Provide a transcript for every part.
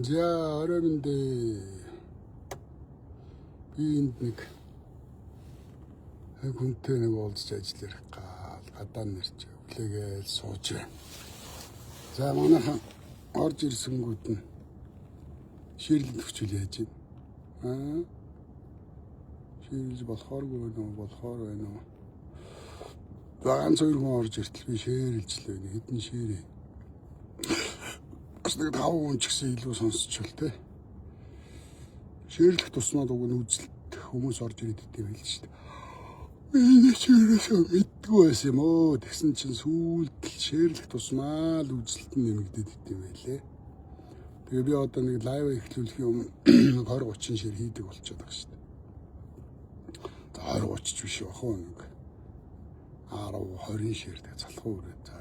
За, орой минь дээ. Би энд нэг хүнтэй нэг уулзч ажил ярих гал гадаа нэрч өглөөгээл сууж байна. За, манайхан орж ирсэнгүүд нь share лэн төвчүүл яаж байна? Аа? Share лж болохооргүй байна уу? Болохоор байна уу? За, ганц хоёр хүн орж иртэл би share лжлээ. Хэдэн share ээ. Бас нэг таван хүн ч гэсэн илүү сонсчвол те. Share лэх тусмаа уг нь үзэлт хүмүүс орж ирээд идэв байл шүү дээ. Би ч ерөөсөө мэддэггүй байсан юм оо. Тэгсэн чинь сүүлд л share лэх тусмаа л үзэлт нь нэмэгдээд идэв байлээ. Тэгээ би одоо нэг live эхлүүлэхийн өмнө 20 30 share хийдэг болчиход байгаа шүү дээ. За, 20 30 ч биш бах уу, нэг 10 20 share тэгээ залхуу өрөө. За.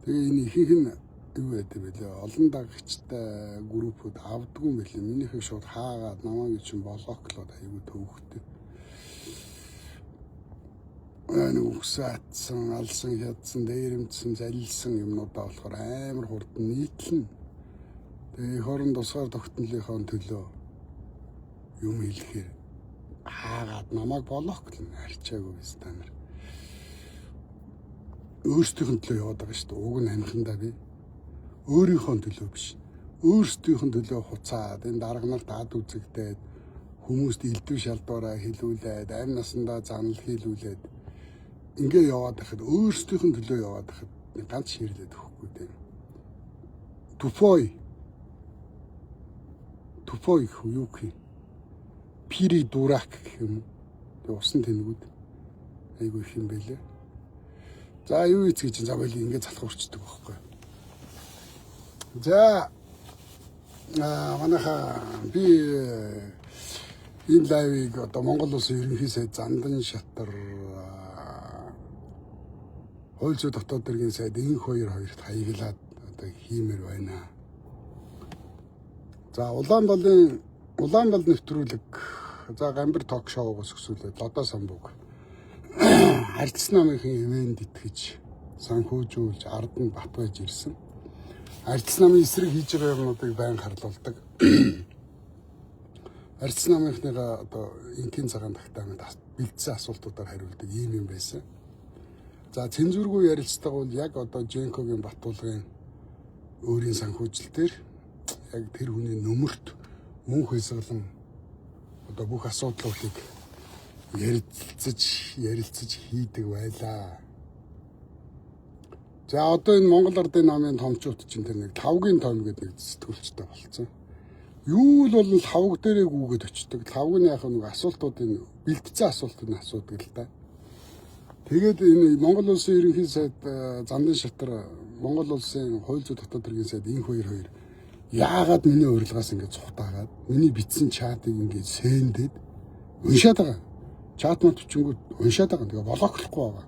Тэгээ энэ ихэнх нь юу байдаг бэлээ? Олон дагагчтай группүүд авдаггүй юм бэлээ. Минийхийг шууд хаагаад намайг чинь block лоод аягүй төвхтэй. Нэг үгсаатсан, алсан, хядсан, дээрэмдсэн, залилсан юмнуудаа болохоор амар хурдан нийтлэн. Тэгээ эх орон тусгаар тогтнолынхоо төлөө юм хэлэхээр хаагаад намайг block лно, арчаагүй биз та нар. Өөрсдийнх нь төлөө яваад байгаа шүү дээ. Уг нь амхандаа би өөрийнхөө төлөө биш. Өөрсдийнх нь төлөө хуцаад энэ дарга нарт ад үзэгдээд, хүмүүст элдв шалдвараа хэлүүлээд, амь насандаа занал хийлүүлээд ингээ яваад байхад, өөрсдийнх нь төлөө яваад байхад нэг ганц share лээд өгөхгүй тийм. Тупой. Тупой гэх үү, юу гэх юм? Пири дурак гэх юм. Тэгээ усан тэнэгүүд айгу их юм бэлээ. За, юу ийц гэж, за боли, ингээ залах урчдаг байхгүй. За, манайха би энэ live ыг одоо Монгол Улсын ерөнхий сайд Зандан Шатар, хууль зүйн дотоод хэргийн сайд инх хоёр хоёрт хаяглаад одоо хиймээр байна. За, Улаанбалын Улаанбал нэвтрүүлэг, за, Гамбир talk show гоос өсвөлээ Лодоо самбуг Ардс намынхын ивэнд итгэж санхүүжүүлж ард нь бат байж ирсэн. Ардс намын эсрэг хийж байгаа юмнуудыг байн харлуулдаг. Ардс намынхныгаа одоо инкийн цагаан тагтаамд бэлдсэн асуултуудаар хариулдаг ийм юм байсан. За, цензургүй ярилцлага бол яг одоо Женкогийн Батулгын өөрийн санхүүжилтээр яг тэр хүний нөмөрт мөн хөлсгалан одоо бүх асуудлуудыг ярилцаж ярилцаж хийдэг байлаа. За, одоо энэ Монгол Ардын намын томчууд чинь тэр нэг лавгийн том гэдэг нэг сэтгүүлчтэй болцсон. Юу л бол лавг дээрээ гүгээд очдөг. Лавг нь яг нэг асуултуудын, бэлтцсэн асуултыг асуудаг л да. Тэгээд энэ Монгол Улсын ерөнхий сайд Зандан Шатар, Монгол Улсын хууль зүйн дотоод хэргийн сайд инх хоёр хоёр яагаад миний урилгаас ингэж цухтаагаад, миний бичсэн чатыг ингэж send ээд уншаад байгаа. Чат мат өчнгүүд уншаад байгаа. Тэгээ block лохгүй байгаа.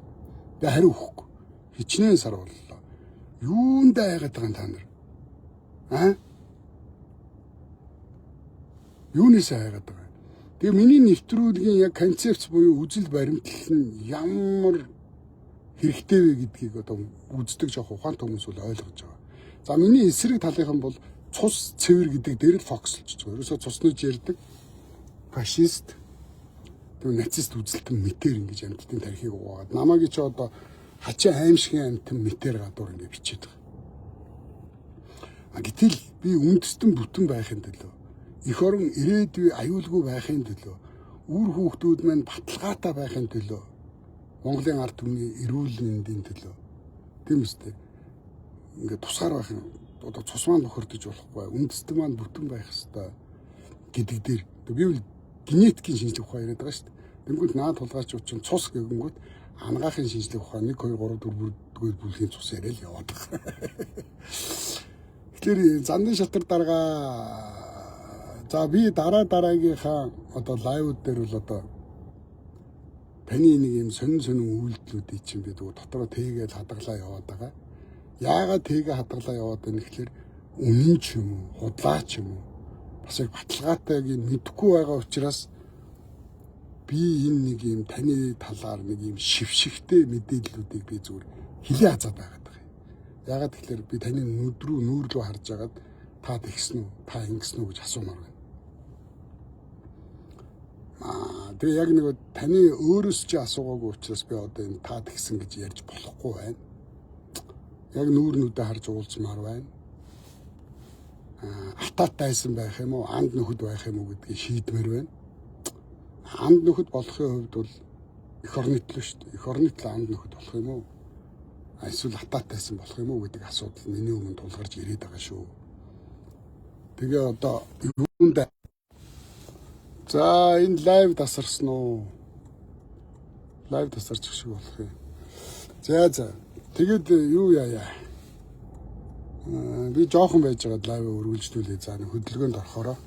Тэгээ хариу өгөхгүй. Хичнээн сар боллоо. Юундаа айгаад байгаа юм та нар? Аа? Юунаас айгаад байгаа юм? Тэгээ миний нэвтрүүлгийн яг концепц буюу үзэл баримтлал нь ямар хэрэгтэй вэ гэдгийг одоо үздэг жоох ухаантай хүмүүс бол ойлгож байгаа. За, миний эсрэг талынхан бол цус цэвэр гэдэг дээр л focus лж байгаа. Ерөөсөө цусныг ярьдаг фашист, тэг нацист үзэлтэн мэтэр ингэж амьтдын тархийг угаагаад намайг чи одоо хачин аимшигын амьтан мэтэр гадуур ингэ бичээд байгаа. А гэтэл би үндэстэн бүтэн байхын төлөө, эх орон ирээдүй аюулгүй байхын төлөө, үр хүүхдүүд маань баталгаатай байхын төлөө, Монголын ард түмний эрүүл мэндийн төлөө, тийм үстэй, ингээд тусгаар байх юм, одоо цус маань бохирдож болохгүй, үндэстэн маань бүтэн байх ёстой гэдэг дээр би бол генетикийн шинжлэх ухаан яриад байгаа шүү дээ. Тэнгүүд наад тулгаач чинь цус гэгэнгүүт анагаахын шинжлэх ухаан 1 2 3 4 дөрөв бүлгийн цус яриад яваад байгаа. Тэгэхээр Зандан Шатар даргаа, за, би дараа дараагийнхаа одоо live ууд дээр бол одоо таны нэг юм сонин сонин үйлдэлүүдийг чинь би зүгээр дотроо тэгээл хадгалаа яваад байгаа. Яагаад тэгээ хадгалаа яваад байна гэхэлэр үнэн ч юм уу, худлаа ч юм уу, бас яг баталгаатайг мэдэхгүй байгаа учраас би энэ нэг юм таны талаар нэг юм шившигтэй мэдээллүүдийг би зүгээр хилээ хазаад байгаад байгаа юм. Яагаад тэгэхээр би таны нүд рүү нүүр рүү харж агаад Та тэгсэн үү? Та ингэсэн үү гэж асуумаар байна. Тэгээ яг нэг таны өөрөөс чи асуугаагүй учраас би одоо энэ та тэгсэн гэж ярьж болохгүй байна. Яг нүүр нүдэ харж уулзмаар байна. Атаат дайсан байх юм уу, анд нөхөд байх юм уу гэдгийг шийдмээр байна. Анд нөхөд болохын хувьд бол эх орны төлөө шүү дээ. Эх орны төлөө анд нөхөд болох юм уу? Эсвэл атаат дайсан болох юм уу гэдэг асуудал миний өмнө тулгарч ирээд байгаа шүү. Тэгээ одоо юунд. За, энэ live тасарсан уу? Live тасарчих шиг болох юм. За. Тэгээд юу яая? Би жоохон байж байгаад live үргэлжлүүлээ. За, нэг хөдөлгөөнд орохороо.